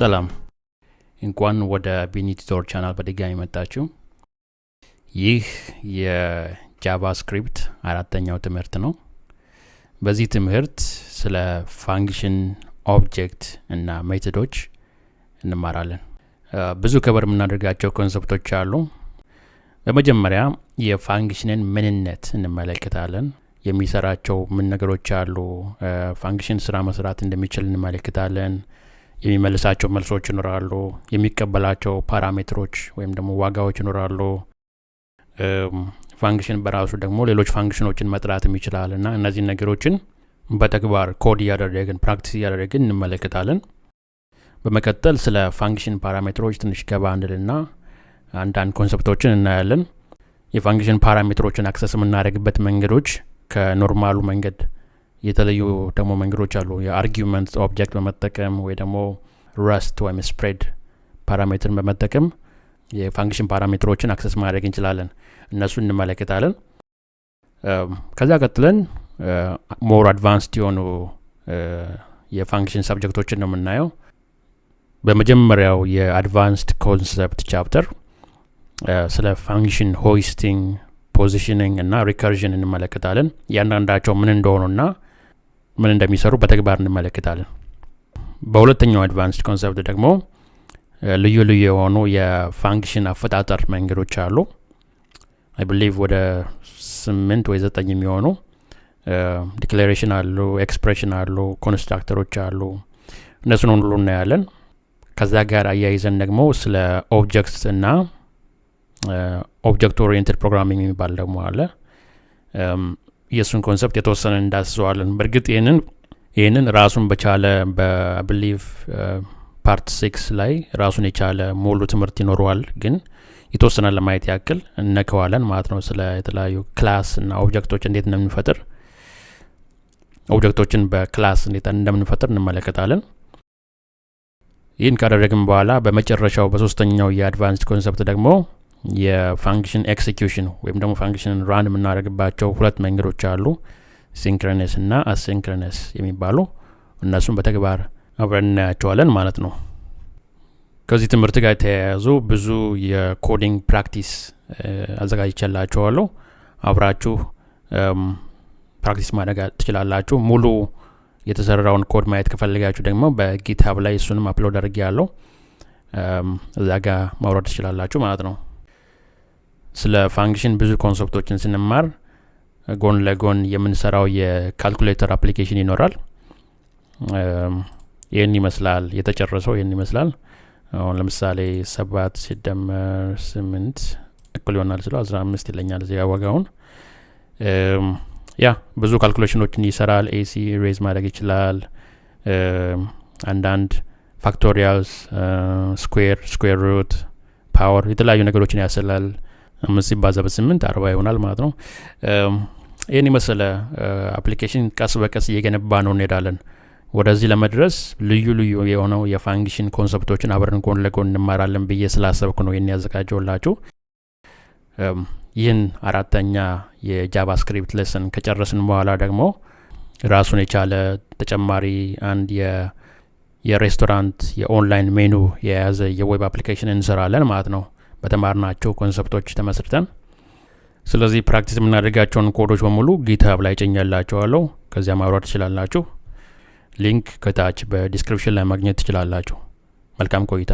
ሰላም፣ እንኳን ወደ ቢኒ Tutor channel በድጋሚ መጣችሁ። ይህ የ JavaScript አራተኛው ትምህርት ነው። በዚህ ትምህርት ስለ function፣ object እና method ኦች እንማራለን። ብዙ cover የምናደርጋቸው concept ኦች አሉ። በመጀመሪያ የ function ን ምንነት እንመለከታለን። የሚሰራቸው ምን ነገሮች አሉ፣ function ስራ መስራት እንደሚችል እንመለከታለን። የሚመልሳቸው መልሶች ይኖራሉ። የሚቀበላቸው parameter ኦች ወይም ደግሞ ዋጋዎች ይኖራሉ። Function በራሱ ደግሞ ሌሎች function ኦችን መጥራትም ይችላል እና እነዚህን ነገሮችን በተግባር ኮድ እያደረግን፣ practice እያደረግን እንመለከታለን። በመቀጠል ስለ function parameter ኦች ትንሽ ገባ እንልና አንዳንድ concept ኦችን እናያለን። የ function parameter ኦችን access የምናደርግበት መንገዶች ከ normal ኡ መንገድ የተለዩ ደግሞ መንገዶች አሉ። የ argument object በመጠቀም ወይ ደግሞ Rust ወይም spread parameter ን በመጠቀም የ function parameter ኦችን access ማድረግ እንችላለን። እነሱን እንመለከታለን። ከዛ ቀጥለን more advanced የሆኑ የ function subject ኦችን ነው የምናየው። በመጀመሪያው የ advanced concept chapter ስለ function hoisting፣ positioning እና recursion እንመለከታለን። እያንዳንዳቸው ምን እንደሆኑና ምን እንደሚሰሩ በተግባር እንመለከታለን። በሁለተኛው advanced concept ደግሞ ልዩ ልዩ የሆኑ የ function አፈጣጠር መንገዶች አሉ። I believe ወደ ስምንት ወይ ዘጠኝ የሚሆኑ declaration አሉ፣ expression አሉ፣ constructor ኦች አሉ። እነሱን ሁሉ እናያለን። ከዛ ጋር አያይዘን ደግሞ ስለ objects እና object oriented programming የሚባል ደግሞ አለ። የእሱን concept የተወሰነ እንዳስሰዋለን። በእርግጥ ይህንን ራሱን በቻለ በ I believe part 6 ላይ ራሱን የቻለ ሙሉ ትምህርት ይኖረዋል። ግን የተወሰነ ለማየት ያክል እነከዋለን ማለት ነው። ስለ የተለያዩ class እና object ኦች እንዴት እንደምንፈጥር፣ object ኦችን በ class እንዴት እንደምንፈጥር እንመለከታለን። ይህን ካደረግን በኋላ በመጨረሻው በሶስተኛው የ advanced concept ደግሞ የ function execution ወይም ደግሞ function run የምናደርግባቸው ሁለት መንገዶች አሉ፣ synchronous እና asynchronous የሚባሉ፣ እነሱም በተግባር አብረን እናያቸዋለን ማለት ነው። ከዚህ ትምህርት ጋር የተያያዙ ብዙ የ coding practice አዘጋጅቼላችኋለሁ። አብራችሁ practice ማድረግ ትችላላችሁ። ሙሉ የተሰራውን ኮድ ማየት ከፈለጋችሁ ደግሞ በ GitHub ላይ እሱንም upload አድርጌያለሁ፣ እዛ ጋ ማውረድ ትችላላችሁ ማለት ነው። ስለ function ብዙ concept ኦችን ስንማር ጎን ለጎን የምንሰራው የ calculator application ይኖራል። ይህን ይመስላል፣ የተጨረሰው ይህን ይመስላል። አሁን ለምሳሌ 7 ሲደመር 8 እኩል ይሆናል ስለው 15 ይለኛል እዚጋ ዋጋውን። Yeah፣ ብዙ calculation ኦችን ይሰራል። AC raise ማድረግ ይችላል። አንዳንድ factorials፣ square፣ square root፣ power የተለያዩ ነገሮችን ያሰላል። 5 ሲባዛ በ8 40 ይሆናል ማለት ነው። ይህን የመሰለ application ቀስ በቀስ እየገነባን ነው እንሄዳለን። ወደዚህ ለመድረስ ልዩ ልዩ የሆነው የ function concept ኦችን አብረን ጎን ለጎን እንማራለን ብዬ ስላሰብኩ ነው ይህን ያዘጋጀሁላችሁ። ይህን አራተኛ የ JavaScript lesson ከጨረስን በኋላ ደግሞ ራሱን የቻለ ተጨማሪ አንድ የ restaurant የ online menu የያዘ የ web application እንሰራለን ማለት ነው፣ በተማርናቸው concept ኦች ተመስርተን። ስለዚህ practice የምናደርጋቸውን ኮዶች በሙሉ GitHub ላይ ጭኜላችኋለሁ። ከዚያ ማውረድ ትችላላችሁ። Link ከታች በ description ላይ ማግኘት ትችላላችሁ። መልካም ቆይታ።